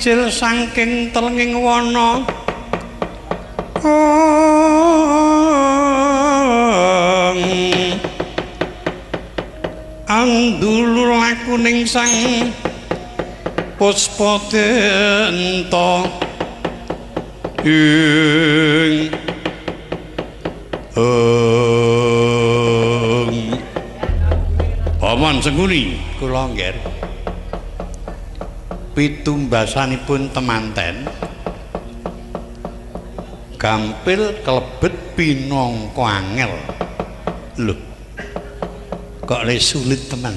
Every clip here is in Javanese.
Mijil saking telenging wana. Andulur lakuning sang puspa denta ing Paman Sengkuni kula nggih pitumbasanipun temanten gampil kelebet pinangka angel. Lho kok le sulit teman,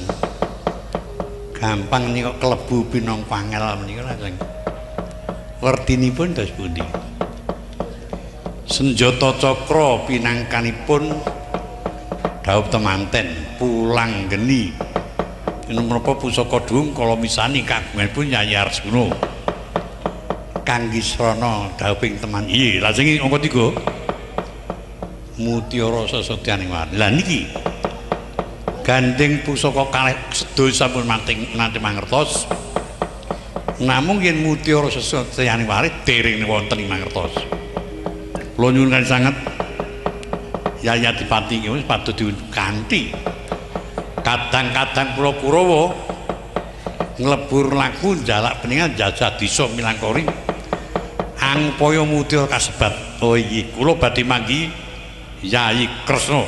gampang nih kok kelebu pinangka angel menika lajeng wertinipun dos pundi? Senjata cakra pinangkanipun dhaup temanten pulang geni menapa pusaka dhuwung kala misani kagunganipun Yayi Arjuna kangge srana dhauping teman. Iya lajeng angka 3 mutiara sesatyaning warni. Lah niki gandeng pusaka kalih sedaya sampun nate mangertos, namung yen mutiara sesatyaning warni dereng wonten ing mangertos. Kula nyuwun sanget Yayi Adipati wis padha dikanthi kadang-kadang kula Kurawa nglebur laku njalak beningan jajah desa Milangkori angpaya mutiara kasebat. Oh iya kula badhe manggi Yayi Kresna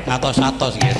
ngatos-atos nggih.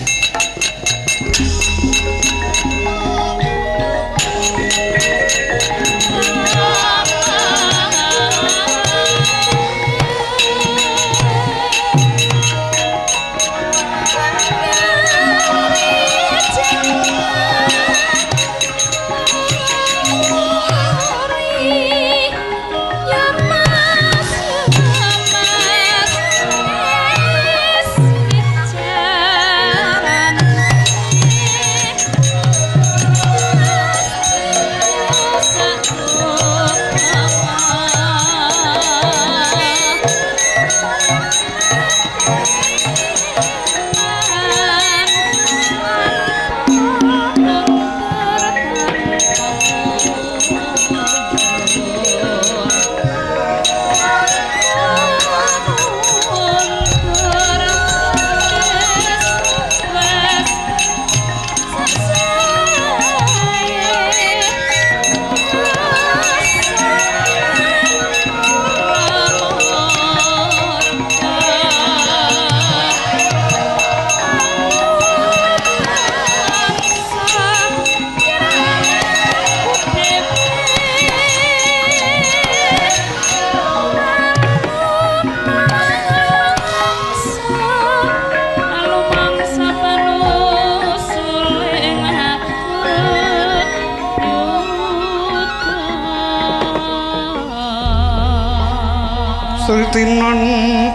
Sritinon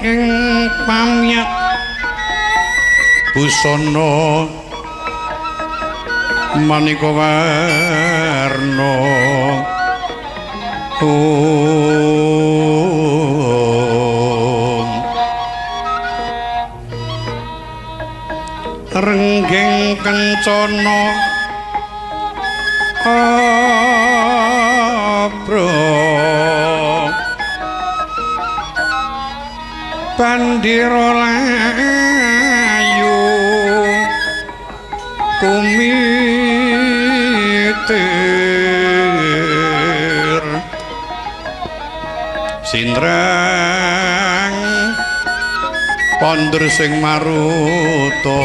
ing pamyat busana maneka warna renggeng kencana abra bandira layu kumitir sindrang ponder sing maruta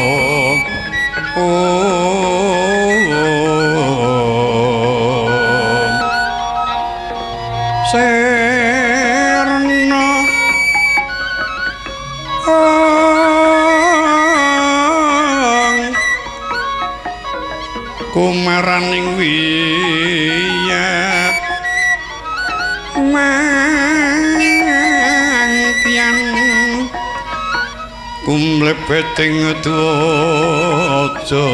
serna kumaraning wiyat mangtian kumlebeting dwaja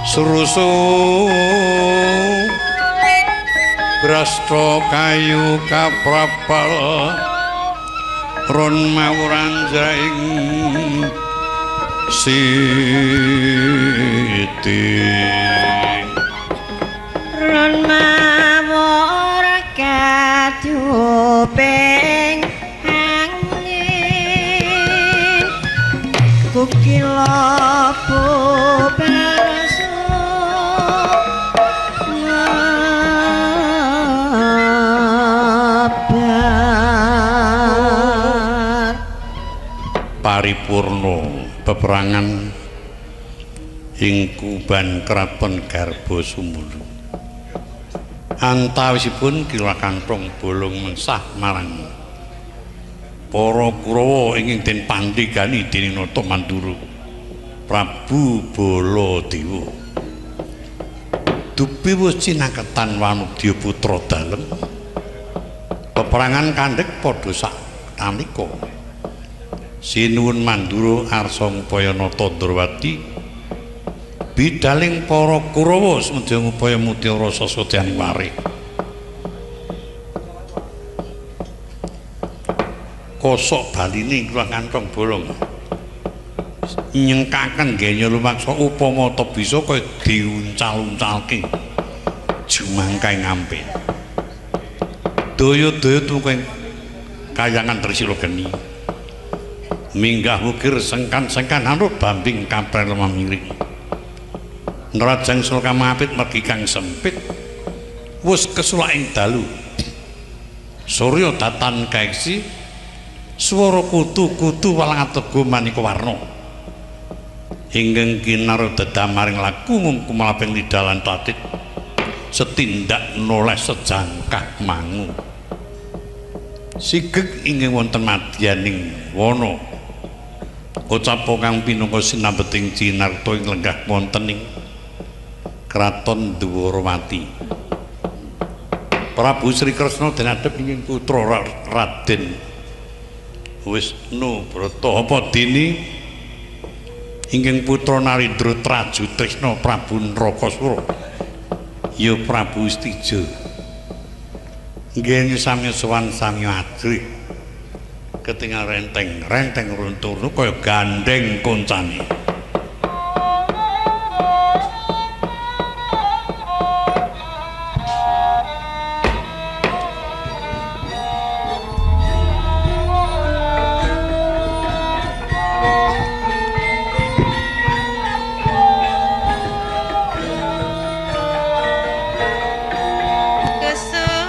surusu brasta kayu kaprapal ron mawuran jaing Siti Ron mawur kaduping angin kukila bubarsu mabar. Paripurna peperangan ing Kuban Kraton Garba Sumulu. Antawisipun Kila Kanthong Bolong mengsah marang para Kurawa ingkang den pandhegani dening Nata Mandura Prabu Baladewa. Dupi wis cinaketan wanudya putra dalem. Peperangan kandhek padha sak tanika. Sinuwun Mandura arsa ngupaya nata Ndrawati bidaling para Kurawa sumedya ngupaya mutiara sasatyaning warih. Kosok baline Kila Kanthong Bolong nyengkaken genya lumaksa upama ta bisa kaya diuncal-uncalke jumangkae ngampit. Daya-daya tumeka kayangan Trisila Geni. Minggah wukir sengkan-sengkan anut bambing kapren lemah miring. Nerajang sulka mapit mergi kang sempit wus kesulak ing dalu. Surya datan kaeksi swara kutu-kutu walang atega maneka warna. Ingkang kinarya dedamaring laku mung kumalaping lidah lan tatit setindak noleh sejangkah mangu. Sigeg ingkang wonten madyaning wana ucapa kang pinangka sinambeting cinarta ing lenggah wonten ing Kraton Dwarawati. Prabu Sri Kresna den adhep ing putra Raden Wisnu Brata apa dene ingkang putra Narendra Traju Trisna Prabu Narakasura ya Prabu Istija. Nggih sami sowan sami ajrih ketingal renteng-renteng runtuh kaya gandeng koncane. Kesumastra.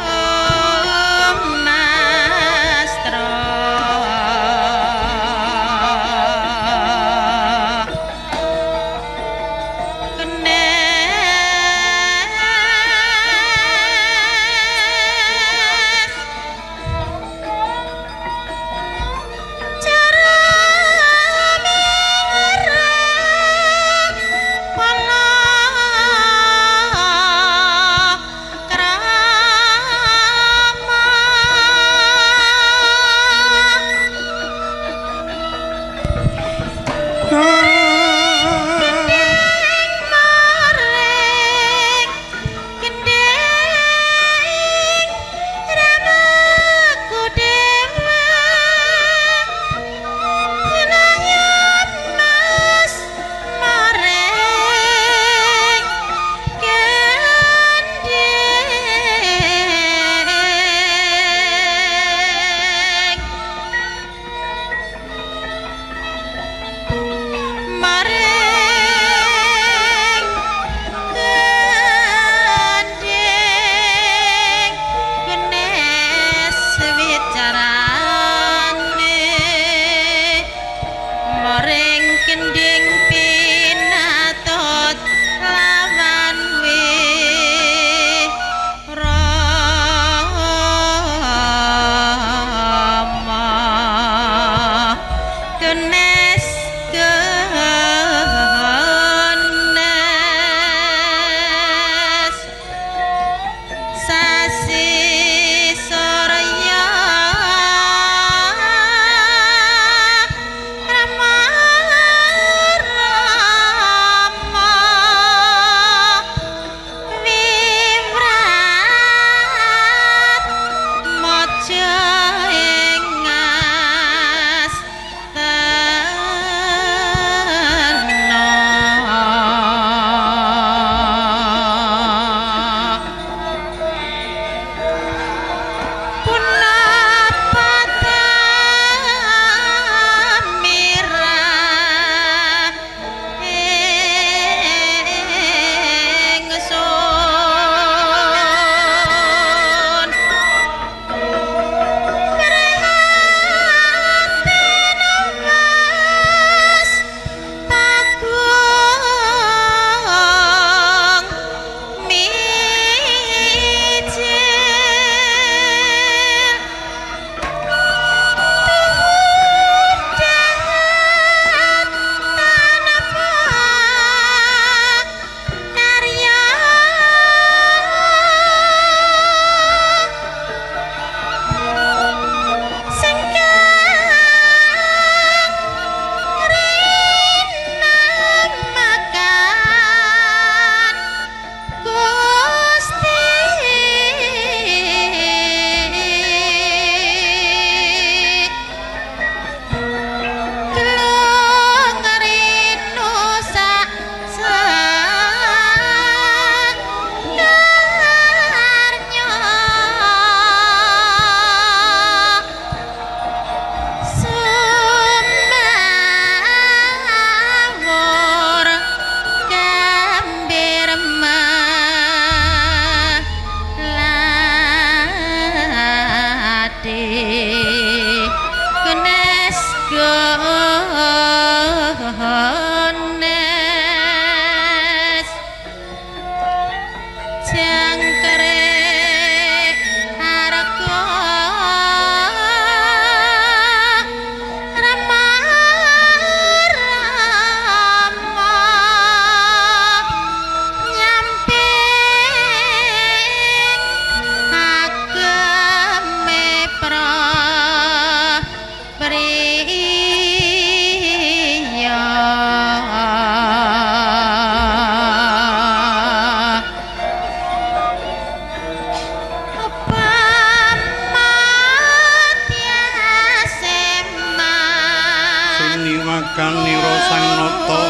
Pinangkanira sang nata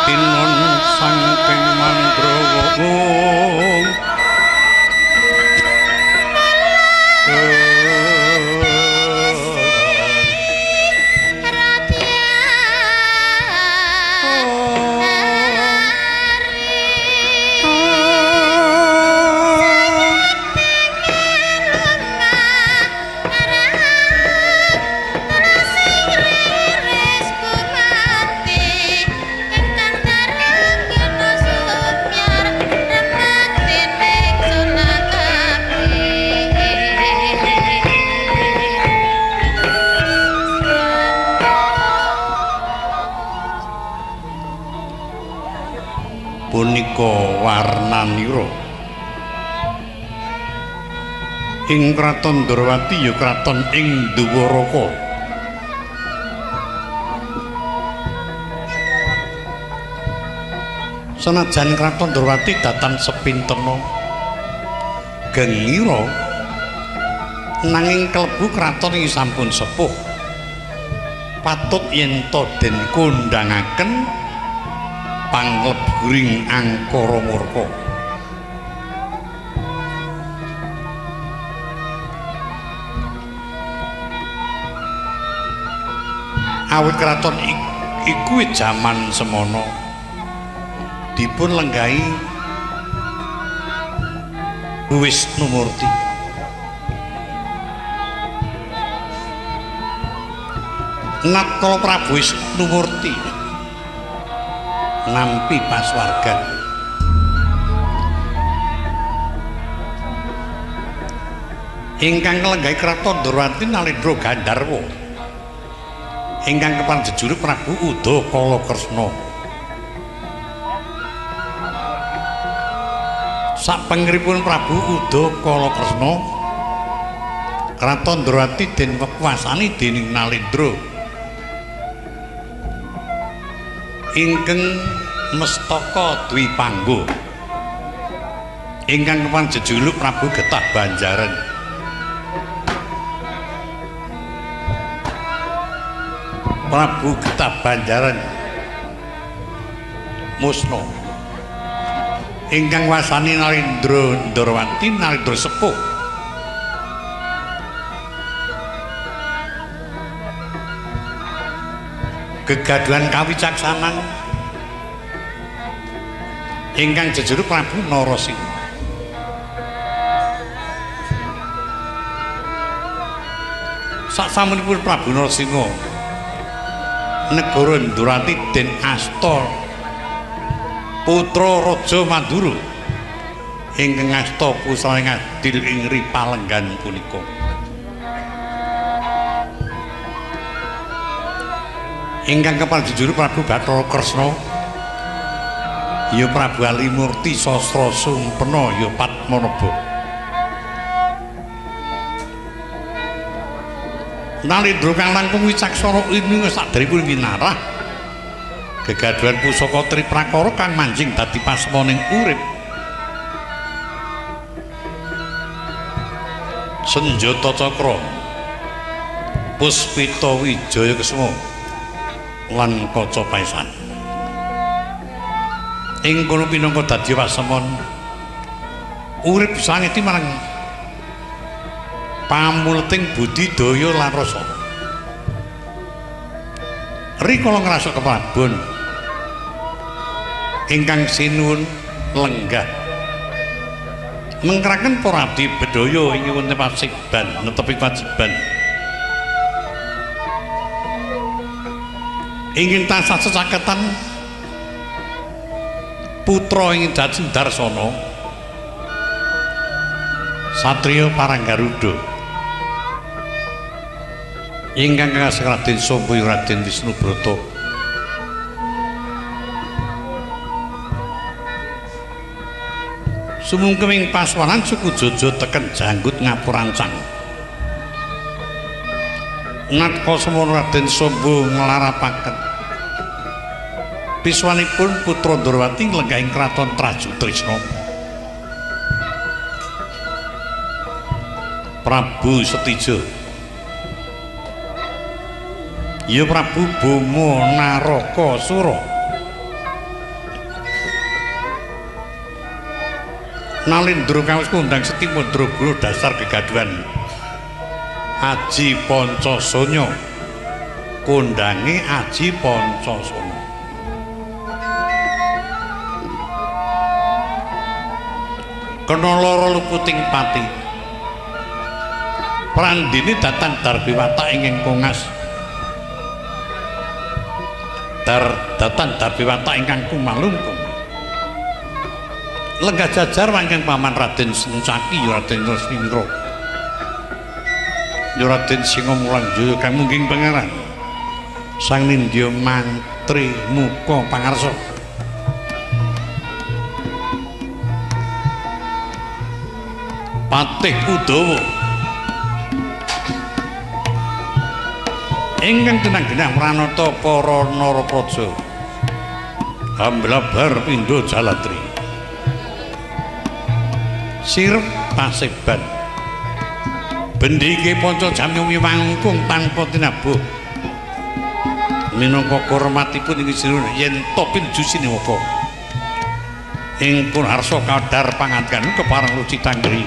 tinon saking Mandrawa. Punika warnanira ing kraton Ndorowati ya kraton ing Dwaraka. Senajan kraton Ndorowati datan sepintena gengira, nanging klebu kraton iki sampun sepuh. Patut yen to den kondhangaken pangleburing angkara murka. Awit kraton iku jaman semono dipun lenggahi Wisnumurti. Nat Prabu Wisnumurti nampi paswargan, ingkang nglenggahi kraton Ndorowati Nalendra Gandharwa, ingkang kepareng jejuluk Prabu Udakala Kresna. Sapengripun Prabu Udakala Kresna, kraton Ndorowati den wekuasani dening Nalendra ingkang mestaka Dwi Panggo, ingkang kepareng jejuluk Prabu Getah Banjaran. Prabu Getah Banjaran musna ingkang wasani Nalendra Ndorowati Nalendra sepuh. Gegaduhan kawicaksanan ingkang jejuluk Prabu Narasingha. Saksamunipun Prabu Narasingha, negara Ndorowati den asta putra Raja Mandura ingkang asta pusraning adil ing Ripalenggan punika. Ingkang kepareng jejuluk Prabu Bathara Kresna ya Prabu Alimurti Sastra Sumpena ya Padmanaba. Nalendra kang langkung wicaksana ing saderengipun winarah gegaduhan pusaka Triprakara kang manjing dadi pasmoning urip. Senjata cakra Puspita Wijaya Kesuma lan kaca paesan ing kono pinangka dadi wasemon urip sangeti marang pamuleting budidaya lan rasa. Rikala ngrasuk keprabon ingkang sinuwun lenggah mengkraken para abdi bedhaya ing wonten pasiban netepi kewajiban ingin tansah secaketan putra ing dadi Darsana satriya parang Garuda ingkang kasih Raden Sombo Raden Wisnubrata. Sumungkeming paswanan suku Jojo teken janggut ngapurancang. Natka semono Raden Sombo nglarapaken piswanipun putra Ndorowati nglenggahi kraton Trajutrisna. Prabu Setija Ya Prabu Boma Narakasura. Nalindra kawis kondang seti mandraguna dasar kegaduhan Aji Pancasanya. Kondange Aji Pancasana. Kena lara luputing pati. Prandini datan darbi watak ingkang kongas. Datan darbi watak ingkang kumalungkung. Lenggah jajar wangkang paman Raden Sencaki Raden Resmindra. Ya Raden Singamulang Jaya kang mungging pangeran. Sang Nindya Mantri Muka Pangarsa. Patih Udawa ingkang tenang genah pranata para narapraja hamblabar pindha jalatri sirep paseban bendhike panca jamyumi wangkung tanpa tinabuh minangka kormatipun ing sira yen to pinuju sinewaka ing kunarsa kadar pangandikan kepareng luci tanggri.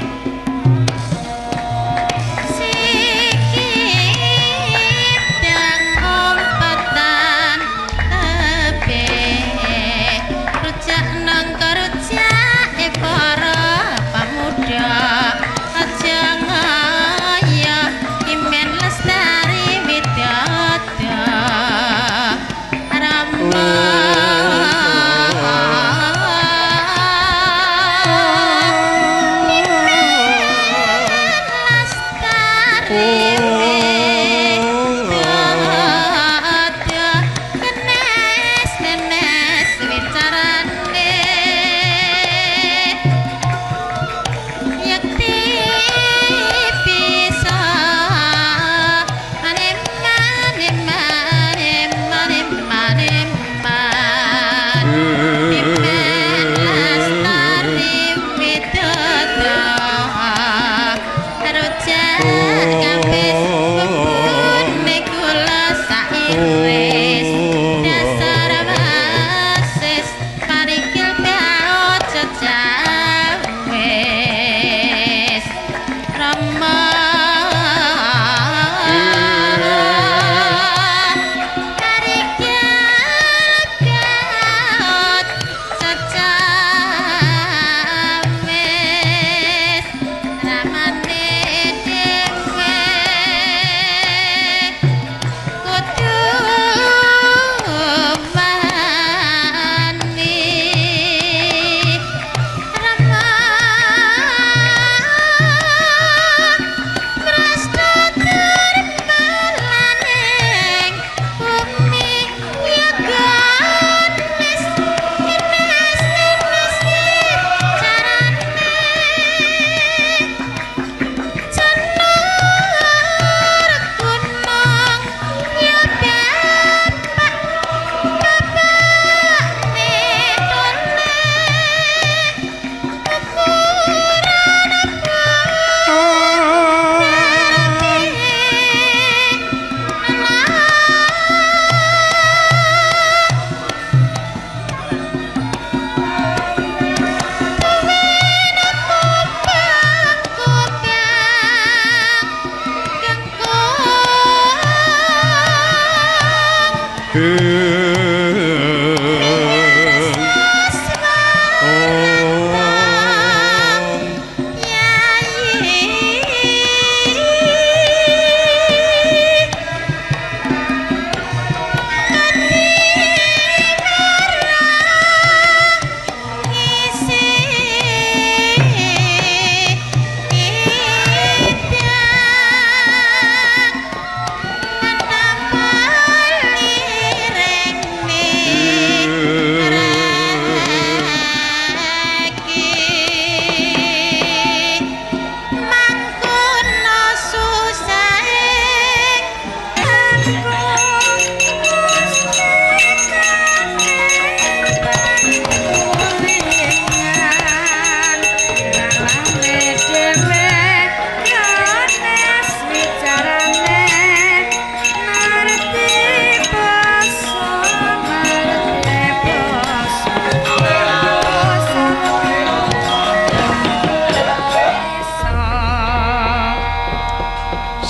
Lire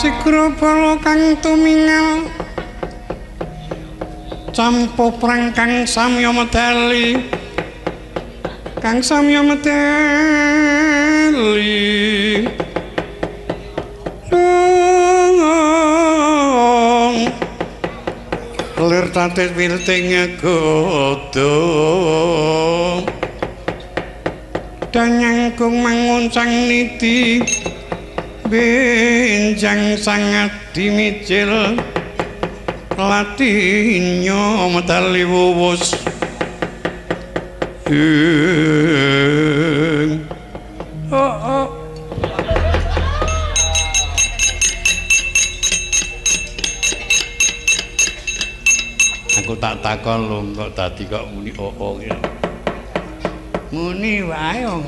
Sigra bala kang tumingal campo prang kang samya medali, kang samya medali. Lir tatis wilting godhong danyangkung manguncang niti benjang sangat dimicil latinyo medali wuwus. Oh oh. Aku tak takon lho kok dadi kok muni oo ngene. Muni wae wong.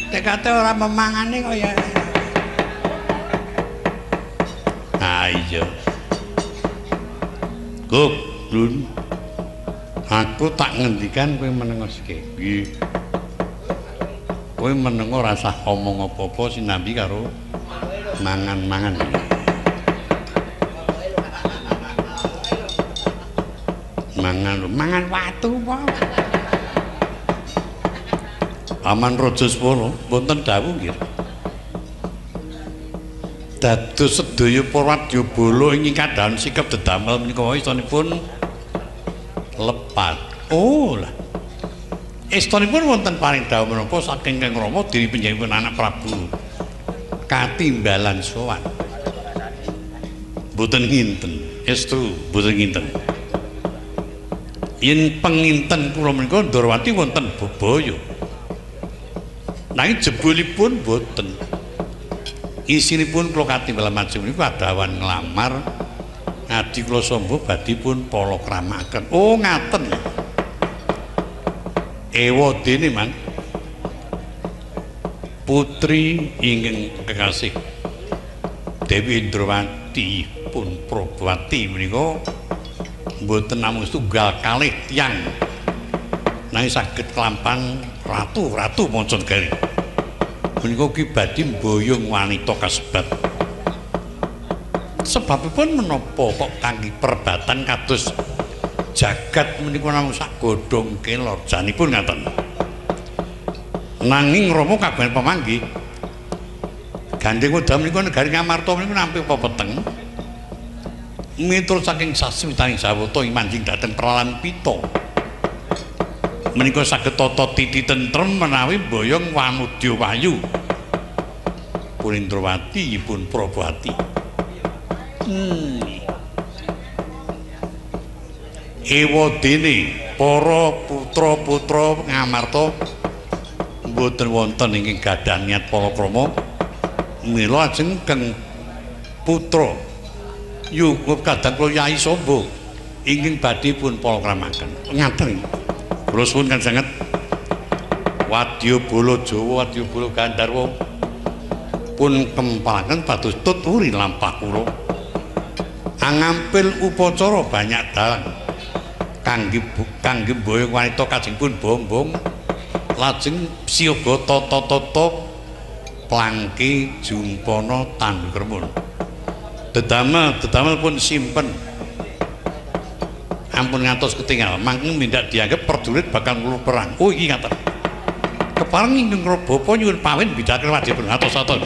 Tekate ora memangane kok ya. Ah iya. Guk, Lun. Aku tak ngendikan kowe meneng sik. Nggih. Kowe meneng ora usah omong apa-apa sinambi karo mangan-mangan. Mangan lho, mangan watu apa? Paman Raja Swara wonten dawuh nggih. Dados sedaya para wadyabala ing kadhahan sikep dedamel menika istanipun lepat. Oh lah. Istanipun wonten paring dawuh menapa saking Kang Rama diri panjenenganipun anak Prabu katimbalan sowan. Mboten nginten, estu mboten nginten. Yen penginten kula menika Ndorowati wonten bebaya. Nanging jebulipun boten. Isinipun kula katimbalan maju menika adawan nglamar ngadi kula Samba badhe pun palakramaken. Oh ngaten. Ewa dene man putri ingkang kekasih Dewi Indrawati pun Probawati menika mboten namung setunggal kalih tiyang nanging saged klampan ratu-ratu mancanegara. Menika ugi badhe mboyong wanita kasebat. Sebabipun menapa kok kangge perbatan kados jagat menika namung sak godhong kelor janipun ngaten. Nanging Rama kagungan pemanggih. Gandeng Weda menika negari Ngamarta menika nampi pepeteng. Miturut saking sasmitaning Jawata ing manjing dhateng Pralan Pita. Menika saged tata titi tentrem menawi mboyong wanudya wayu. Pun Indrawati pun Probawati. Ewa dene para putra-putra Ngamarta mboten wonten ingkang gadah niat palakrama mila ajeng keng putra yukup kadang kula Yai Samba ingkang badhe pun palakramaken. Ngaten. Kula suwun kan sanget wadyabala Jawa wadyabala Gandharwa pun kempalaken pados tuturi lampah kula. Angampil upacara banyak dalang kangge kangge mboyong wanita kajengipun bombong lajeng siaga tata-tata plangki jumpana tandhu kremun. Dedamel dedamel pun simpen. Ampun ngantos ketinggal, mangke mindak dianggep prajurit bakal ngulur perang. Oh iki ngaten. Kepareng ingkang bapa nyuwun pawin bidhaken wadya atos-atos.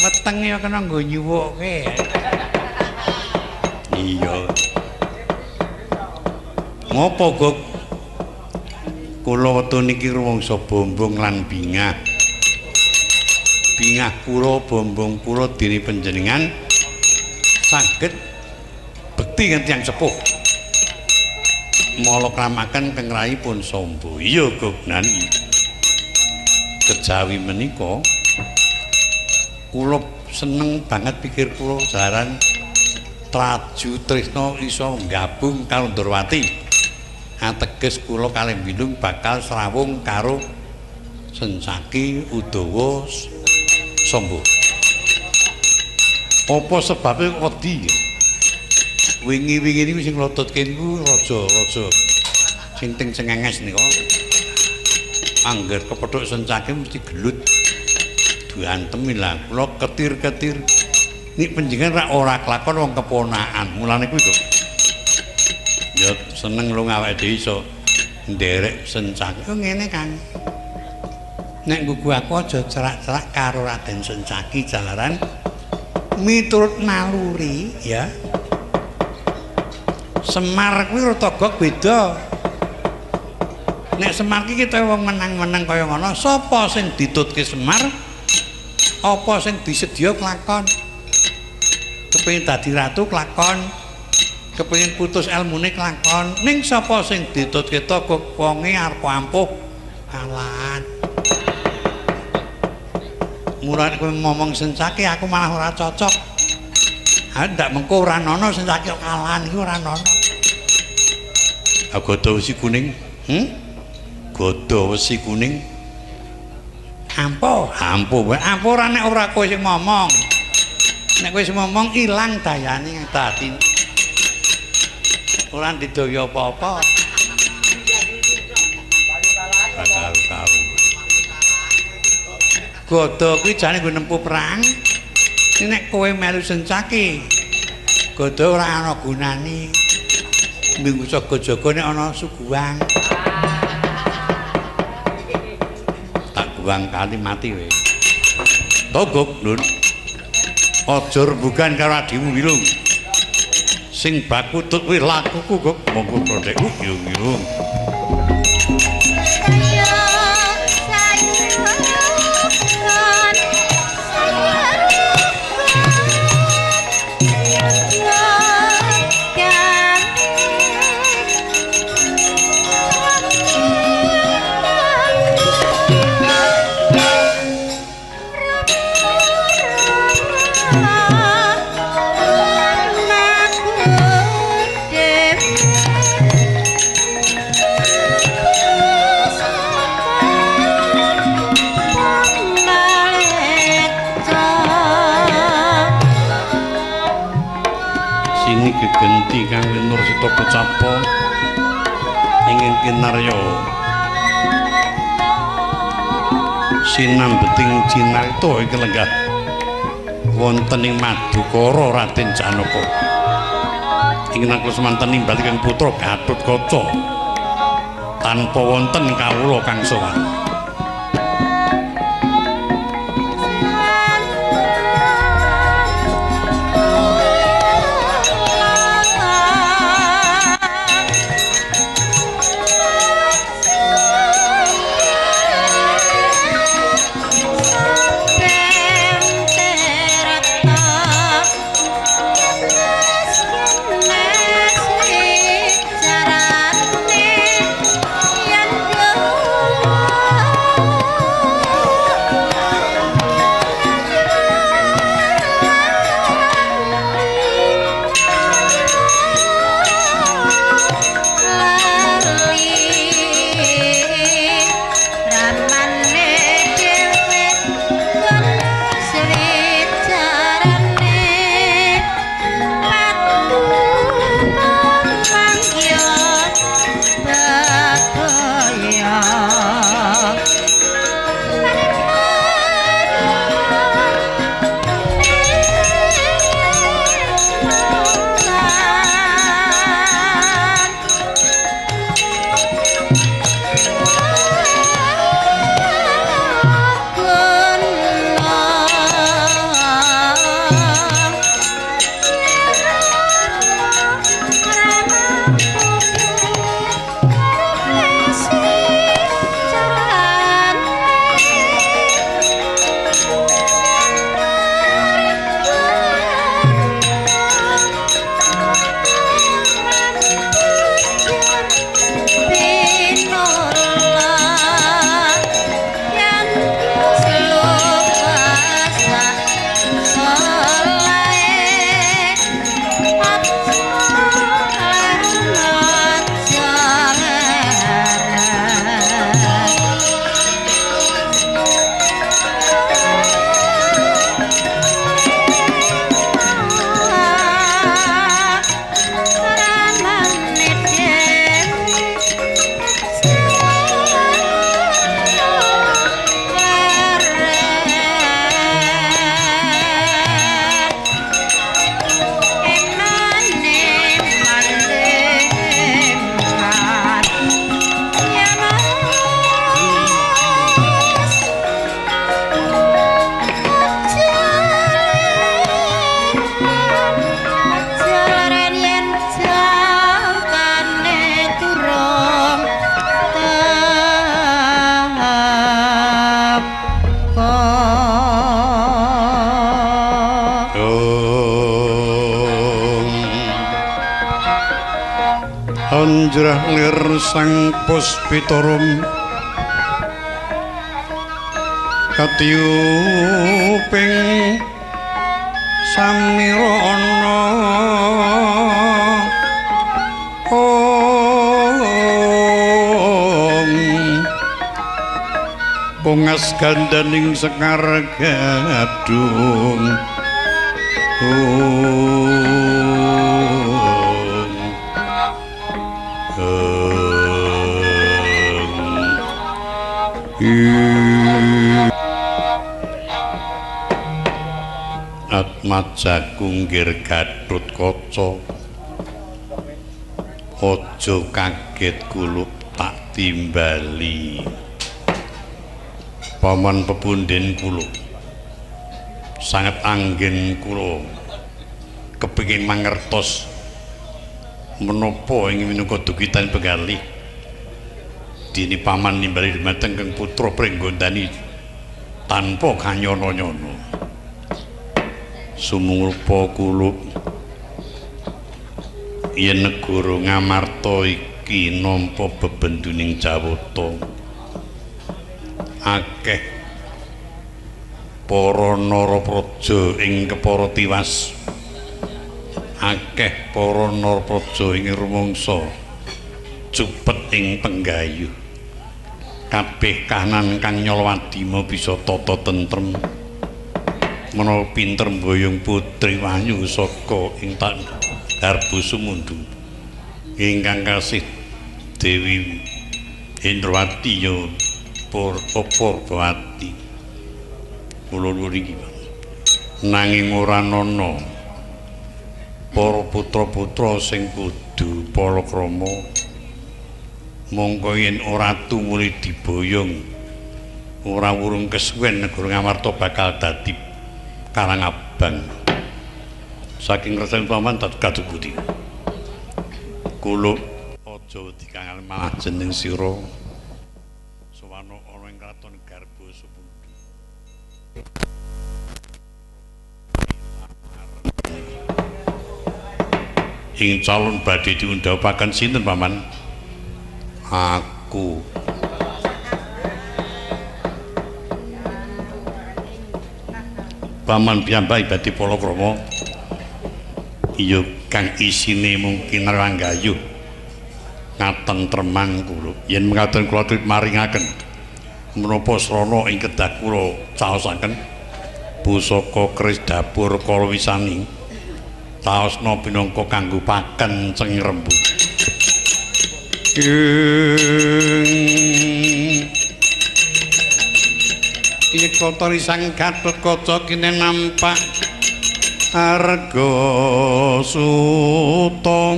Wetenge kena nggo nyuwuke. Iya. Ngopo, Gok? Kula wektu niki rumangsa bombong lan bingah. Bingah kula bombong kula dene panjenengan saged bekti nganti tiyang sepuh. Mala kramaken keng rai pun Samba. Iya Gognani. Kejawi menika kula seneng banget pikir kula jaran Traju Trisna iso gabung karo Ndorowati. Ateges kula kalih Bilung bakal srawung karo Sencaki Udawa Samba. Apa sebabe wedi? Wingi-wingi niku sing nglototke niku raja-raja sing teng Cengenges nika. Angger kepethuk Sencaki mesti gelut. Diantemi lah kula ketir-ketir. Nek panjenengan rak ora kelakon wong keponakan. Mulane kuwi kok. Ya seneng lho awake dhewe iso nderek Sencaki. Oh ngene Kang. Nek nggugu aku aja cerak-cerak karo Raden Sencaki jalaran miturut naluri ya. Semar kuwi Togog beda. Nek Semar ki kita wong menang-menang kaya ngono, sapa sing ditutke Semar? Apa sing disedya kelakon? Kepengin dadi ratu kelakon. Kepengin putus elmune kelakon. Ning sapa sing ditutke Togog wonge arep ampuh alan. Murah kowe ngomong Sencaki aku malah ora cocok. Ha ndak mengko ora ana Sencaki kok kalan iki ora ana. Godo wesi kuning. Godo wesi kuning. Ampuh, ampuh wae. Ampuh ora nek ora kowe sing ngomong. Nek kowe sing ngomong ilang dayane dadi. Ora didaya apa-apa. Karu-karu. Godo kuwi jane nggo nempuh perang. Nek kowe melu Sencaki, godo ora ana gunane. Minggu jaga-jaga nek ana suguhang. Tak guang kali mati kowe. Togog, Lur. Aja rembugan karo adimu Wilung. Sing baku tut kuwi lakuku kok monggo prodekku yung-yung. Gegenti kang Nursita pecapa ingin kinarya sinambeting cinarita ing lenggah wonten ing Madukara Raden Janaka ing nangkul semanten nimbal kang putra Gatotkaca tanpa wonten kawula kang sowan. Katon jrah lir sang puspitarum katiyuping samirana om bungas gandaning sekar gadung. Atmaja kunggir Gatot Kaca, aja kaget kulup tak timbali. Paman pepunden kula sanget anggen kula kepengin mangertos menapa ing minangka dukitan penggalih dene paman nimbali dumateng Kang Putra Pringgondani tanpa kanyono-nyono. Sumungrupa kulup yen negara Ngamarta iki nampa bebenduning Jawata, akeh para narapraja ing kepara tiwas, akeh para narapraja ing rumangsa cupet ing penggayuh. Kabeh kahanan kang nyolwadima bisa tata tentrem menawa pinter mboyong putri Wahyu saka ing Garba Sumundu ingkang kasih Dewi Indrawati ya Purbawati. Kula nuwun iki nanging ora ana para putra-putra sing kudu palakrama, mongko yen ora tumuli diboyong ora wurung kesuwen negara Ngamarta bakal dadi Karang Abang. Saking resan paman kadubuti kula aja wedi kangen malah jeneng sira sowana ana ing kraton Garba Sumundu. Ing calon badhe diundhapaken sinten paman? Aku. Paman piyambak badhe palakrama iya kang isine mungkin nranggayuh ngatentremang kula. Yen mekaten kula maringaken menapa srana ing kedah kula caosaken pusaka keris dapur kalawisani taosna pinangka kanggo pakenceng rembug. Iki sang Gatot Kaca kene nampak arga suta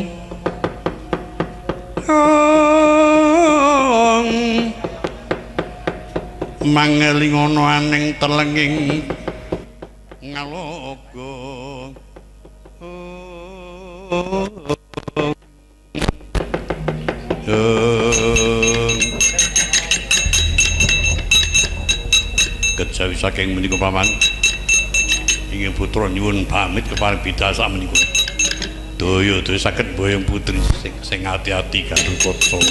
mangelingono aning telenging ngaloga. Kejawi saking menika paman ingin putra nyuwun pamit keparing bidal sak menika. Daya-daya saged mboyong putri sing ati-ati Gatot Kaca.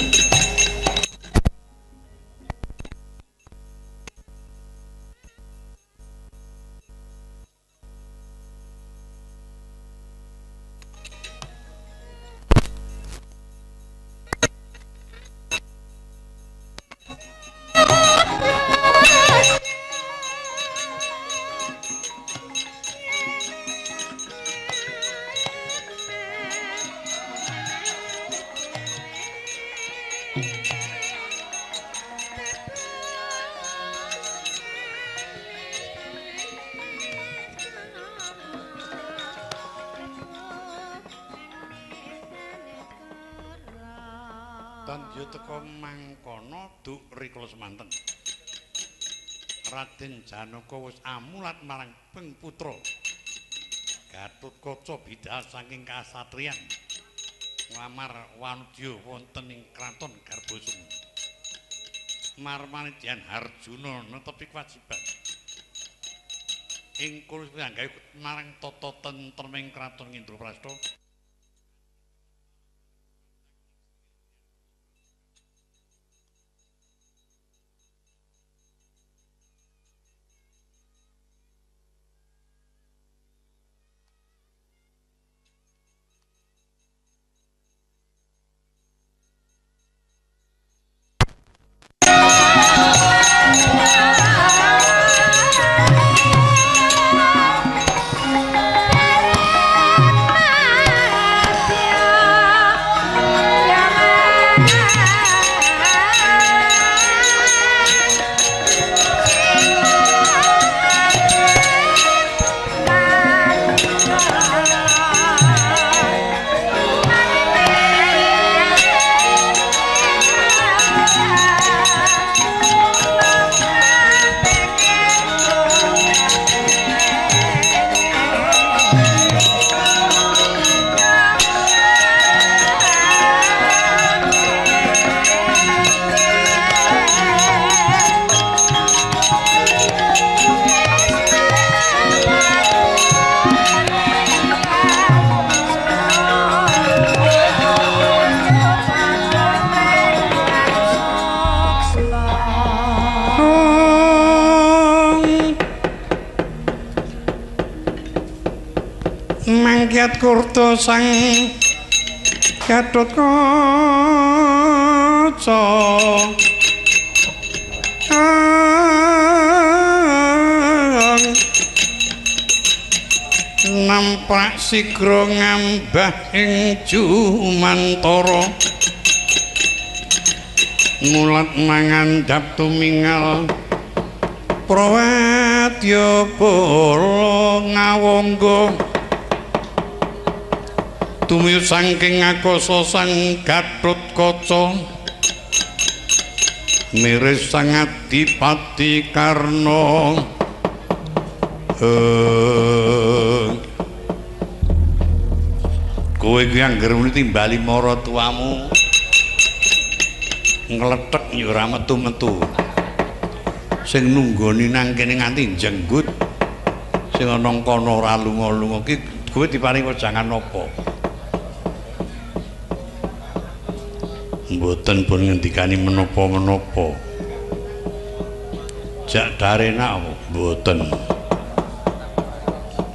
Teka mangkono duk rikala semanten Raden Janaka wis amulat marang peng putra Gatot Kaca bidal saking kasatriyan nglamar wanudya wonten ing kraton Garba Sumundu. Marmanidyan Harjuna netepi kewajiban ing kula gawe marang tata tentreming kraton Indraprasta. Kiat Kurta sang Gatotkaca nampak sigra ngambah ing jumantara mulat mangandhap tumingal prawadya bala ngawangga tumiyos saking akasa sang Gatotkaca miris sang Adipati Karna. Kowe kuwi angger muni timbali maratuwamu nglethek ya ora metu-metu. Sing nunggoni nang kene nganti jenggut sing ana kono ora lunga-lunga ki kowe diparingi wejangan apa? Mboten pun ngendikani menapa-menapa. Jak darenak apa? Mboten.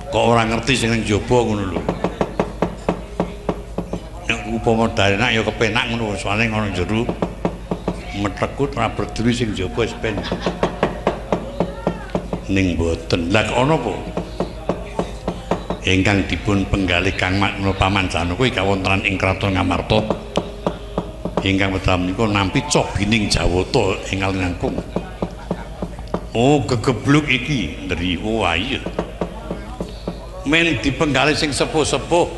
Kok ora ngerti sing nang jaba ngono lho. Nek upama darenak ya kepenak ngono, soalé ngono jero metekut ora berdiri sing jaba wis ben. Ning mboten. Lah kok ana apa? Ingkang dipun penggalih Kang Mas Paman Janaka kawontenan ing Kraton Ngamarta. Ingkang wekdal menika nampi cobining Jawata ing Alinangkung. Oh, gegebluk iki ndri. Oh, iya. Men dipenggalih sing sepuh-sepuh.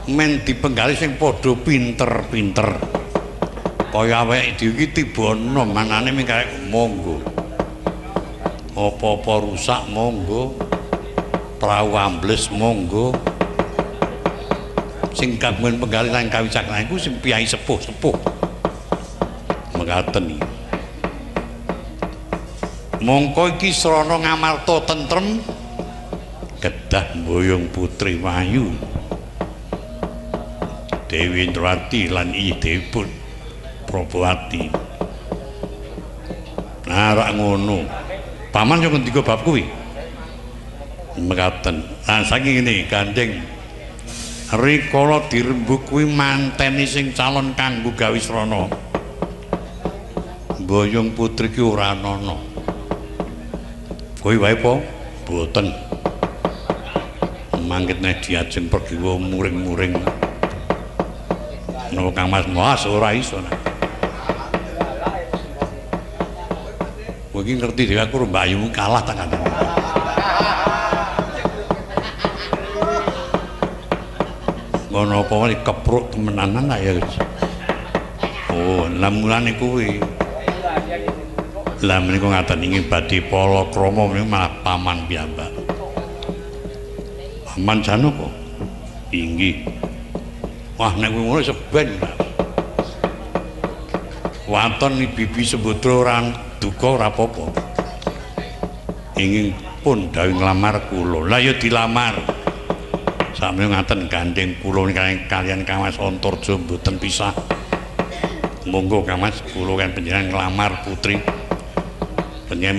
Men dipenggalih sing padha pinter-pinter. Kaya awake dhewe iki tiba enom manane mung karek monggo. Apa-apa rusak monggo. Prau ambles monggo. Sing kagungan penggalih lan kawicaksanan iku sing piyai sepuh-sepuh. Mekaten iki. Mongko iki srana Ngamarta tentrem kedah mboyong putri Wayu Dewi Indrawati lan I Dewi Probowati. Nah, rak ngono. Paman yo ngendika bab kuwi. Mekaten. Lah saiki ngene, gandeng rikala dirembug kuwi manteni sing calon kanggo gawe srana. Mboyong putri ki ora ana. Kowe wae po? Mboten. Mangkit nek diajeng pergiwa muring-muring. Napa Kang Mas? Mas ora iso. Kowe iki ngerti dhewe aku mbayumu kalah tak kandhani. Ngono apa wae kepruk temenanan ta ya. Oh, lha mulane kuwi. Lah menika ngaten ingin badhe palakrama menika malah paman piyambak. Paman Janaka. Inggih. Wah nek kuwi ngono seben. Waton bibi Sembadra ora duka ora apa-apa. Ingin pun dawuh nglamar kula. Lah ya dilamar. Sakmenika ngaten gandeng kula kalian Kang Mas Antarja mboten pisah. Monggo Kang Mas kula kan panjenengan nglamar putri. Panjenengan